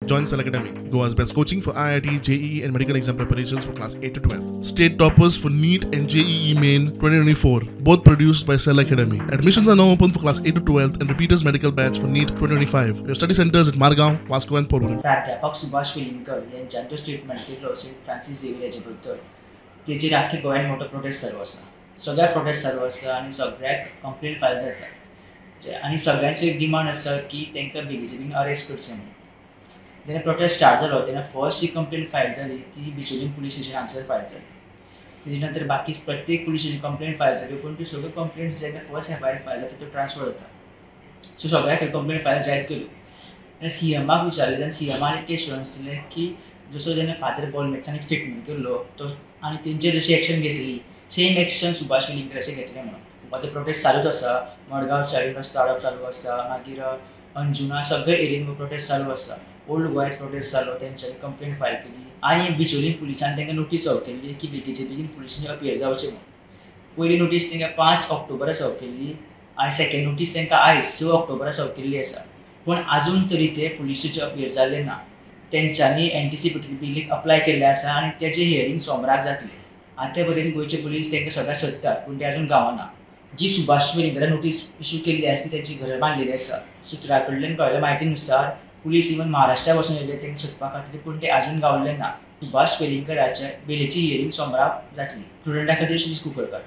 Join Cell Academy, Goa's best coaching for IIT, JEE and medical exam preparations for class 8 to 12. State toppers for NEET and JEE Main 2024, both produced by Cell Academy. Admissions are now open for class 8 to 12 and repeaters medical batch for NEET 2025. We have study centers at Margao, Vasco and Porvorim. प्राध्यापक सुभाष वेलिंगकर यांच्यान जो statement केलो Saint Francis Xavier हेजे बद्दल, तेजेर आख्खे गोंयान मोठो protest चालू आसा. सगळ्याक प्रोटेस्ट चालू आसा आनी सगळ्याक कंप्लेन फायल जाता आनी सगळ्यांची एक डिमांड आसा की तांकां बेगीचे बेगीन अरेस्ट करचें म्हणून. जेन्ना प्रोटेस्ट स्टार्ट जालो तेन्ना फर्स्ट जी कंप्लेन फायल जाली ती बिचोलीम पुलीस स्टेशन हांगसर फायल जाली. तेजे नंतर बाकी प्रत्येक पुलीस स्टेशन कंप्लेन फायल जाली, पूण त्यो सगळ्यो कंप्लेन्स जेन्ना फर्स्ट एफआयआर फायल जाता त्यो ट्रान्सफर जाता. सो सगळ्याक कंप्लेन फायल जायत गेल्यो. तेन्ना सीएमाक विचारलें तेन्ना सीएमान एक एश्योरन्स दिलें की जसो जेन्ना फादर बॉलमॅक्सान एक स्टेटमेंट केल्लो तो आनी तेंचेर जशी एक्शन घेतली सेम एक्शन सुभाष वेलिंगकराचेर घेतलें म्हणून. आतां प्रोटेस्ट चालूच आसा. मडगांव चाळी रस्तो आडप चालू आसा, मागीर अंजुना सगळे एरियेन प्रोटेस्ट चालू आसा. ओल्ड गोंयांत प्रोटेस्ट जालो, तेंच्यांनी कंप्लेन फायल केली आनी बिचोलीम पुलिसान तांकां नोटीस सर्व केल्ली की बेगीचे बेगीन पुलिसांनी अपियर जावचें म्हणून. पयली नोटीस तांकां 5 ऑक्टोबरा सर्व केल्ली आनी सेकेंड नोटीस तांकां आयज 6 ऑक्टोबरा सर्व केल्ली आसा, पूण आजून तरी ते पुलीस स्टेशन अपियर जाल्ले ना. तेंच्यांनी एंटिसिपेटरी बेलीक अप्लाय केल्लें आसा आनी तेजें हियरींग सोमराक जातलें. आतां पर्यंत गोंयचे पुलीस तांकां सगळ्यांक सोदतात, पूण ते आजून गावना. जी सुभाष वेलिंगकरान नोटीस इशू केल्ली आसा ती तेंची घरा बांदलेली आसा. सुत्रा कडल्यान कळिल्ल्या म्हायती नुसार पुलीस इवन महाराष्ट्रा वचून येयले तांकां सोदपा खातीर, पूण ते आजून गावल्ले ना. सुभाष वेलिंगकराच्या बेलीची हियरींग सोमराक जातली. स्टुडंटा खातीर शिरीष कुंकळकर.